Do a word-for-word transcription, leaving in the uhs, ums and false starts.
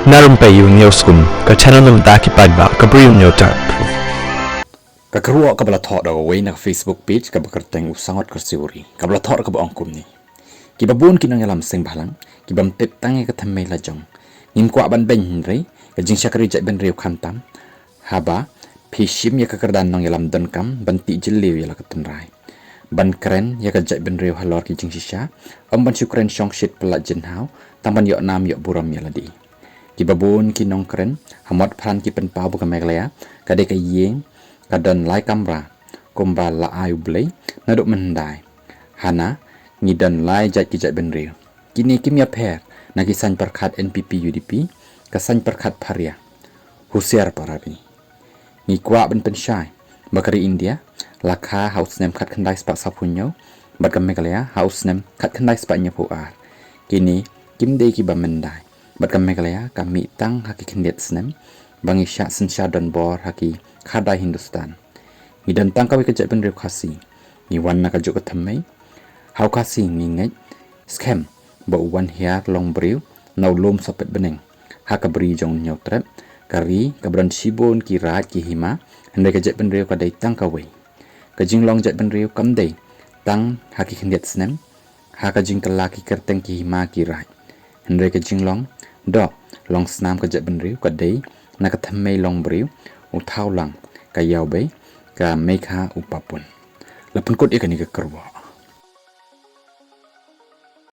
Na Rympei U Hynñiewskum, ka channel na bynta ki paidbah ka Bri U Hynñiewtrep. Ka kyrwoh kaba la thoh da kawei na ka Facebook page kaba kyrteng U Sangot Kyrsiewri, kaba la thoh da kaba ong kumne: Kiba bun ki nongïalam seng bhalang, ki bym tip tang ïa ka thymmei lajong. Ngim kwah ban beiñ hynrei ka jingshakri jaitbynriew khamtam, haba phi shim ïa ka kyrdan nongïalam donkam ban tih jylliew ïa la ka tynrai, ban kren ïa ka jaitbynriew halor ki jingshisha, ym ban shu kren shongshit pyllait jingthaw, tang ban ïoh nam ïoh burom ïa lade. Kiba bun ki nongkren ha mot phran ki pynpaw ba ka Meghalaya ka dei ka ïing ka don lai kamra, kumba la ai U Blei naduh mynhyndai. Hana ngi don lai jait ki jaitbynriew. Kine kim ïapher na ki saiñ pyrkhat N P P U D P, ka saiñ pyrkhat pharia. Husiar para ri. Ngi kwah ban pynshai ba ka ri India la kha ha u snem khatkhyndai spah sawphew hynñiew, bad ka Meghalaya ha u snem khatkhyndai spah hynñiewphew ar. Kine kim dei kiba mynhyndai, bad ka Meghalaya ka mih tang ha ki khyndiat snem ba ngi shah synshar donbor ha ki khadai Hindustan. Ngi don tang kawei ka jaitbynriew Khasi. Ngi wan na kajuh ka thymmei. Ha u Khasi ngi ngeit skhem ba u wan hiar long briew na u lum sohpet bneng. Ha ka Bri jong U Hynñiewtrep, ka ri kaba don shibun ki raid ki hima, hynrei ka jaitbynriew ka dei tang kawei. Ka jinglong jaitbynriew kam dei tang ha ki khyndiat snem, ha ka jingkylla ki kyrteng ki hima ki raid, hynrei ka jinglong doh long snam ka jaitbynriew ka dei na ka thymmei long briew, u thawlang, ka ïawbei, ka meikha u papun. La pynkut ïa kane ka kyrwoh.